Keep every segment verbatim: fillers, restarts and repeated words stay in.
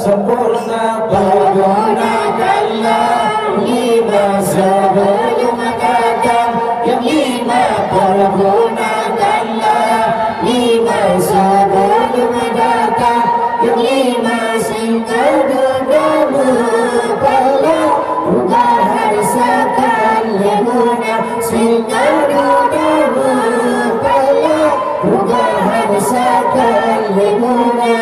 Sempurna, pergunakanlah lima sebelum datang, yang lima pergunakanlah lima sebelum datang, yang lima sehingga dunia mupala, rugahan sakan lé guna, sehingga dunia mupala, rugahan sakan lé guna.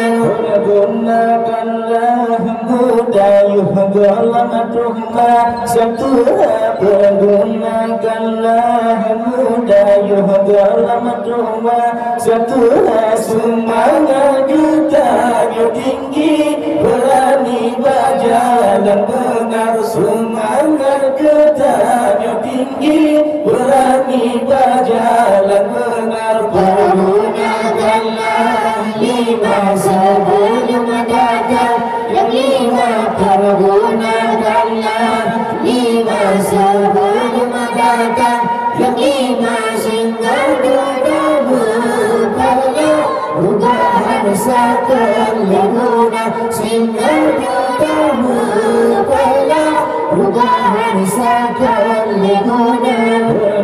Pergunakanlah muda yôh gohlom tuha, satu ha pergunakanlah muda yôh gohlom tuha, satu ha seumangat geutanyoe tinggi, beurani bak jalan beunar, seumangat geutanyoe tinggi, beurani bak jalan beunar. Pergunakanlah lima sebelum datang, yang lima pergunakanlah lima sebelum datang, yang lima sehingga dunia mupala, rugahan sakan lé guna, sehingga dunia mupala, rugahan sakan lé guna.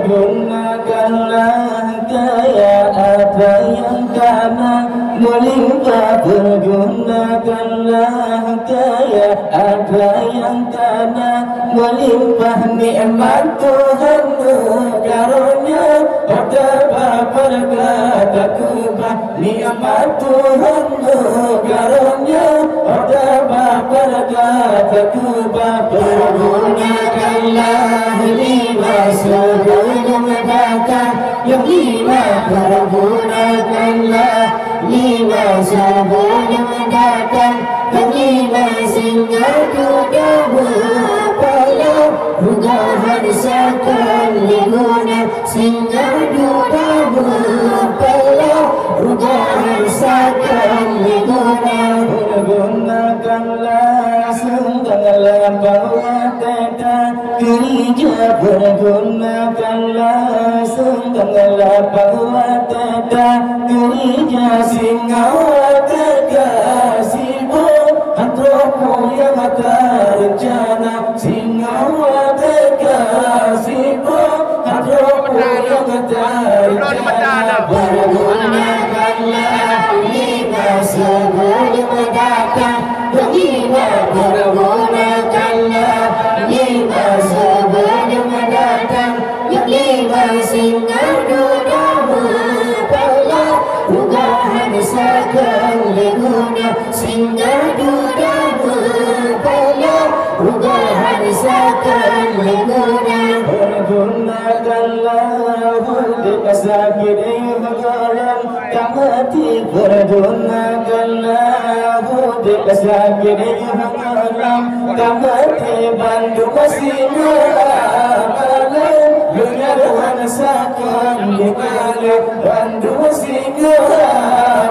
Pergunakanlah kaya apa yang kana, meulimpah pergunakanlah kaya apa yang kana, meulimpah nikmat Tuhan meukaronya, ôh teuba peureuga takeubah. Nikmat Tuhan meukaronya, ôh teuba peureuga takeubah. Pergunakanlah lima sebelum datang, yang lima pergunakanlah lima sebelum datang, yang lima sehingga dunia mupala, rugahan sakan lé guna, sehingga dunia mupala, rugahan sakan lé guna. Pergunakanlah seugang lam bahwa teuka keurija, pergunakanlah seugang lam bahwa teuka keurija, singoh teuka sibôk, han troh peue nyang teurencana. Singoh teuka sibôk, han troh peue nyang teurencana. Pergunakanlah lima sebelum datang, yang lima pergunakanlah lima sebelum datang, yang lima sehingga dunia mupala, rugahan sakan lé guna, sehingga dunia mupala, rugahan sakan lé guna. Pergunakanlah udeb sakét yôh gohlom ka maté, pergunakanlah udeb sakét yôh gohlom ka maté, bandum singoh amalan, dunia han sakan lé guna. Bandum singoh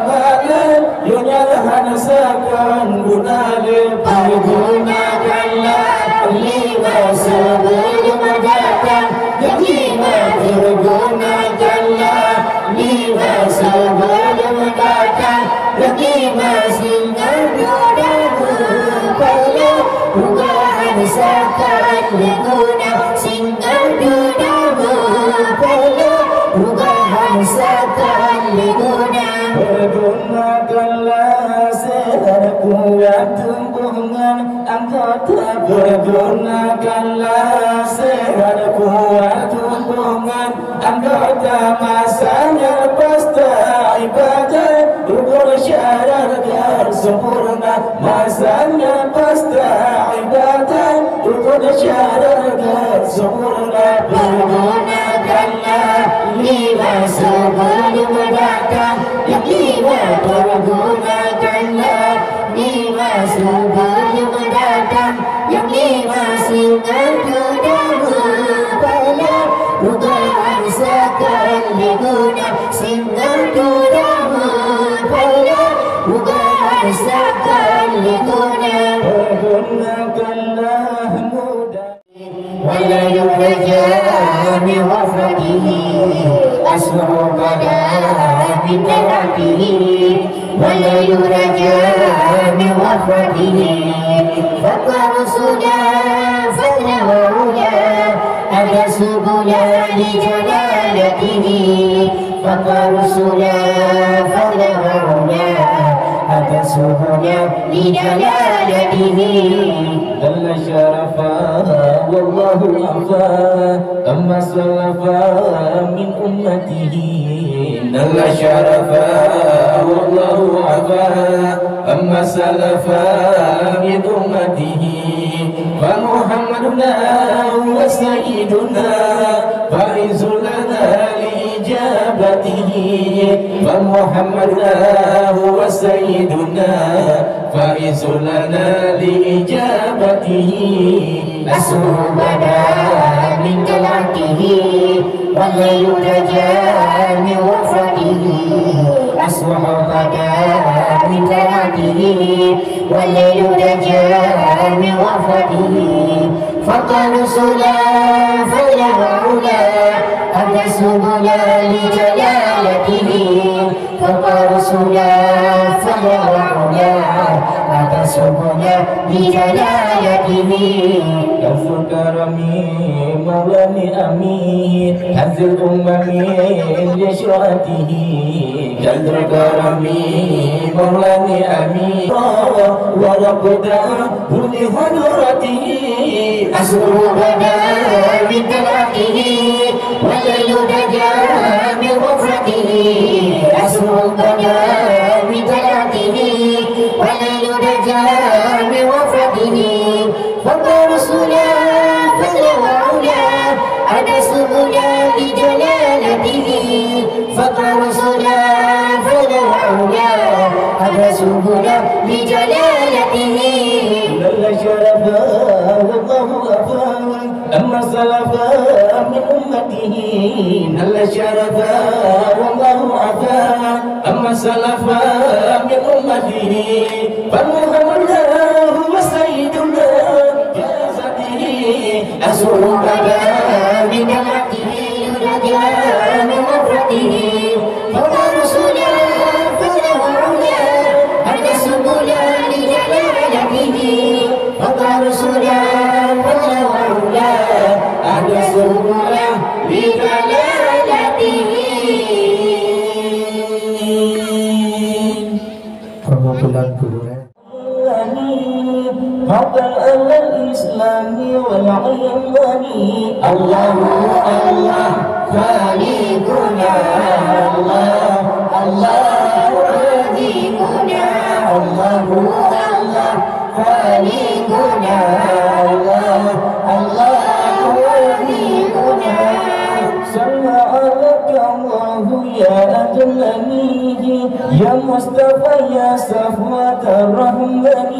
amalan, dunia han sakan guna lé. Pergunakanlah lima sebelum datang, yang lima pergunakanlah lima sebelum datang, yang lima sehingga dunia mupala, rugahan sakan lé guna, sehingga dunia mupala, rugahan sakan lé guna. Pergunakanlah seuhat kuat tuboh ngon anggota, pergunakanlah seuhat kuat tuboh ngon anggota. Masa nyan pasta ibadat, rukun syarat ka sempurna. Masa nyan pasta ibadat, rukun syarat ka sempurna. Pergunakanlah lima sebelum datang, yang lima pergunakanlah lima sebelum datang, yang lima sehingga dunia mupala, rugahan sakan lé guna, sehingga dunia mupala, rugahan sakan lé guna. Pergunakanlah muda. Wa la yurja min ghaflatihi asru qada min taratihi. والليل رجا من غفرته، فاقرأ رسلا فضلا وعلا، أدى سبلا لجلالته، فاقرأ رسلا فضلا وعلا، أدى سبلا لجلالته. دل شرفا والله عفا، أما سلفا من أمته. نال شرفا والله عفا، أما سلفا من أمته. فمحمدنا هو سيدنا، فائز لنا لإجابته. فمحمدنا هو سيدنا، فائز لنا لإجابته. الصبح بدا من طلعته، والليل رجا من غفرته. الصبح بدا من طلعته، والليل رجا من غفرته. فاقرأ رسلا فضلا وعلا، أدى سبلا لجلالته. فاقرأ رسلا فضلا وعلا، أدى سبلا لجلالته. كنز الكرم مولى النعم، كنز الأمم لشرعته. كنز الكرم مولى النعم، وربطه لحضرته. الصبح بدا من طلعته، والليل رجا من غفرته. الصبح بدا من طلعته، والليل رجا من غفرته. فاقرأ رسلا فضلا وعلا، أدى سبلا لجلالته. فاقرأ رسلا فضلا وعلا، أدى سبلا لجلالته. نال شرفا والله عفا، أما سلفا من أمته. نال شرفا والله عفا، أما سلفا من أمته. فمحمدنا هو سيدنا، بذاته. الصبح بدا من طلعته، والليل رجا من غفرته. فاقرأ رسلا فضلا وعلا، أدى سبلا لجلالته. فاقرأ رسلا فضلا وعلا، أدى سبلا لجلالته. Perkumpulan guru. حقا على الإسلام والإيمان. الله، الله، خالقنا. الله، الله، رازقنا. الله، الله، خالقنا. الله، الله، رازقنا. صلى عليك الله يا أجل نبي، يا مصطفى، يا صفوة الرحمن.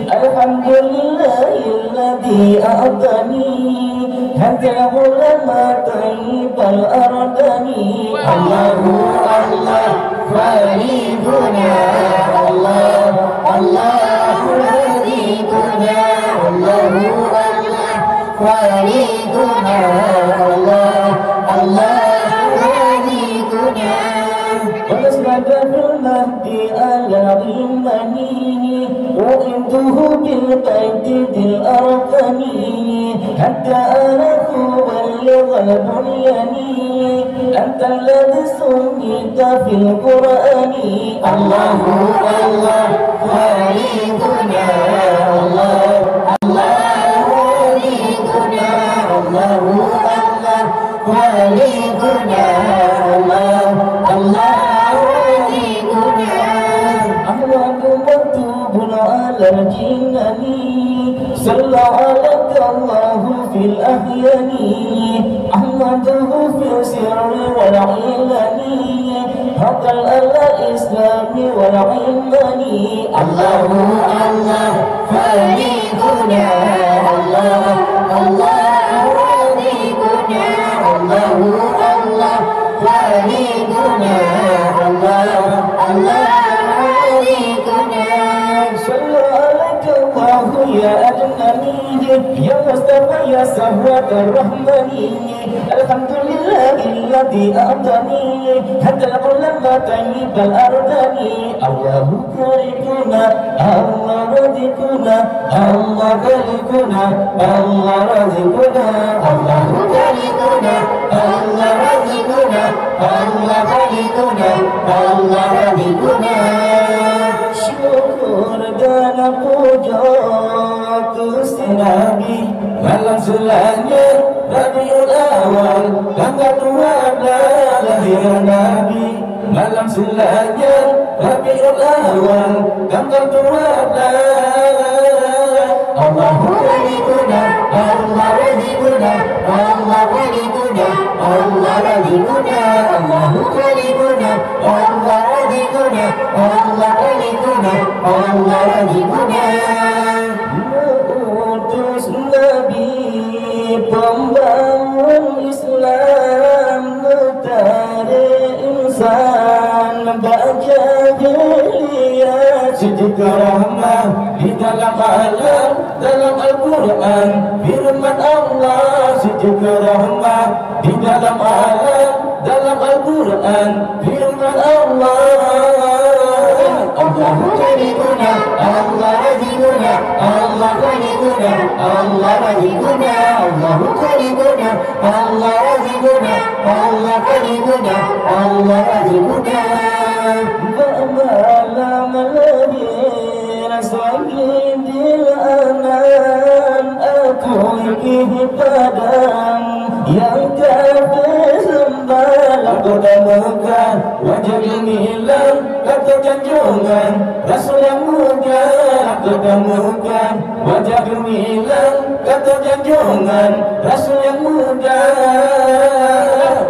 الحمد لله الذي أعطاني هذا العلم طيب الأردن. الله، الله، خالقنا. الله، الله، رازقنا. الله، الله، خالقنا. الله، الله، رازقنا. ولست في المهد على غماني، وإنته بالبيت ذي الأركان، حتى أراك بالغ البنيان. أنت الذي سميت في القرآن. الله، الله، خالقنا. الله، الله، خالقنا. الله، الله، خالقنا. الله، الله، خالقنا. أحمد مكتوب على الجنان، صلى عليك الله في الأحيان. أحمده في السر والإعلان، حقا على الإسلام والإيمان. الله، الله، خالقنا. الله، الله، رازقنا. الله، الله، خالقنا. الله، الله، رازقنا. صلى عليك الله يا عدناني، يا مصطفى يا صفوة الرحمن، الحمد لله الذي أعطاني حتى العلماء طيب الأردن. الله خالقنا، الله رازقنا، الله خالقنا، الله رازقنا، الله خالقنا، الله رازقنا، الله خالقنا، الله رازقنا. Syukur dan puja keu si Nabi. Malam seulanyang Rabiul Awal, tanggal dua belas lahir Nabi. Malam seulanyang Rabiul Awal, tanggal dua belas. Allahu Khaliquna, Allah Raziquna, Allah Khaliquna, Allah Raziquna, Allahu Khaliquna, Allah Raziquna, Allah Khaliquna, Allah Raziquna. Meuutus Nabi pembangun Islam, meutarek insan bak jahiliyah. Seujuta rahmat di dalam alam, dalam Al-Quran firman Allah. Seujuta rahmat di dalam alam, dalam Al-Quran firman Allah. Allahu Khaliquna, Allah Raziquna, Allah Khaliquna, Allah Raziquna, Allahu Khaliquna, Allah Raziquna, Allah Khaliquna, Allah Raziquna. Bak malam lahir Sayyidil Anam, aku gigih padam nyang ka teuseumbah. Lam kota Mekah wajah geumilang, kata junjungan Rasul nyang mulia. Lam kota Mekah wajah geumilang, kata junjungan Rasul nyang mulia.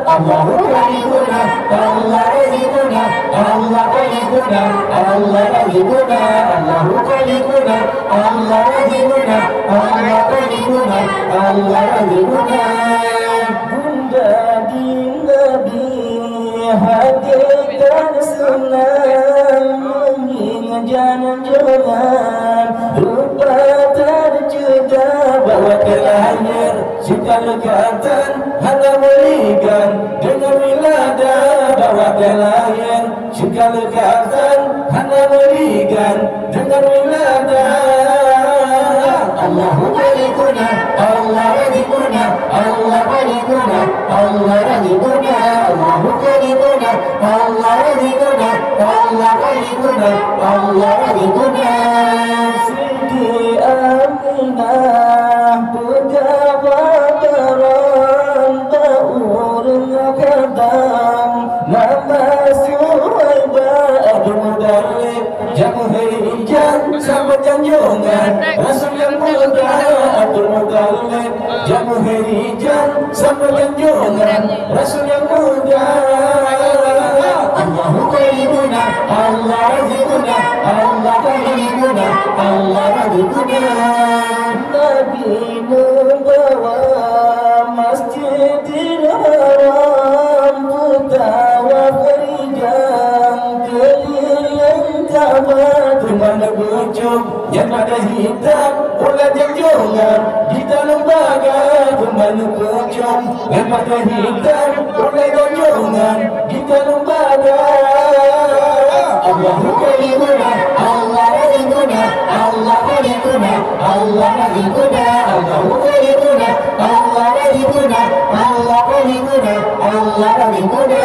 Allahu Khaliquna, Allah Raziquna, Allah Khaliquna, Allah Raziquna, Allahu Khaliquna, Allah Raziquna, Allah Khaliquna, Allah Raziquna. Bunda di Nabi hakikat seunang, meungieng janjolan rupa teuceudah. Bak watèe lahir, sika leukatan hana meuligan, deungon wiladah. Bak watèe lahir, sika leukatan hana meuligan, deungon wiladah. Allahu Khaliquna, Allah Raziquna, Allah Khaliquna, Allah Raziquna, Allahu Khaliquna, Allah Raziquna, Allah Khaliquna, Allah Raziquna. Siti Aminah peugah bak droe, bak ureueng khatam, nama Suhaibah. Abdul Muthalib jak meuhiri ijab, sambot junjungan Rasul nyang mulia. Abdul Muthalib jak meuhiri ijab, sambot junjungan Rasul nyang mulia. Allahu Khaliquna, Allah Raziquna, Allah Khaliquna, Allah Raziquna. Nabi neubawa Masjidil Haram, peutawaf rijang keulileng Ka'bah. Teuma neubeucong nyan padé hitam, ulèe junjungan di dalam baga. Teuma neubeucong nyan padé hitam, ulèe junjungan di dalam baga. Allahu Khaliquna, Allah Raziquna, Allah Khaliquna, Allah Raziquna, Allahu Khaliquna, Allah Raziquna, Allah Khaliquna, Allah Raziquna.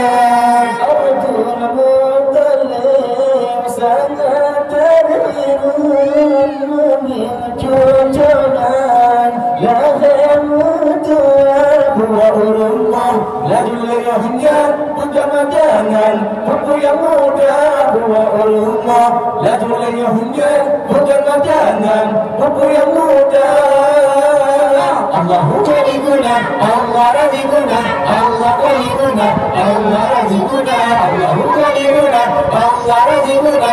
Abdul Muthalib sangat terharu, meungieng cucu nyan lahé meutuah. Dua ureueng moh laju lheueh nyan peugah meujangan, peue-peue nyang muda. Dua ureueng moh laju lheueh nyan peugah meujangan, peue-peue nyang muda. Allahu Khaliquna, Allah Raziquna, Allah Khaliquna, Allah Raziquna, Allahu Khaliquna, Allah Raziquna,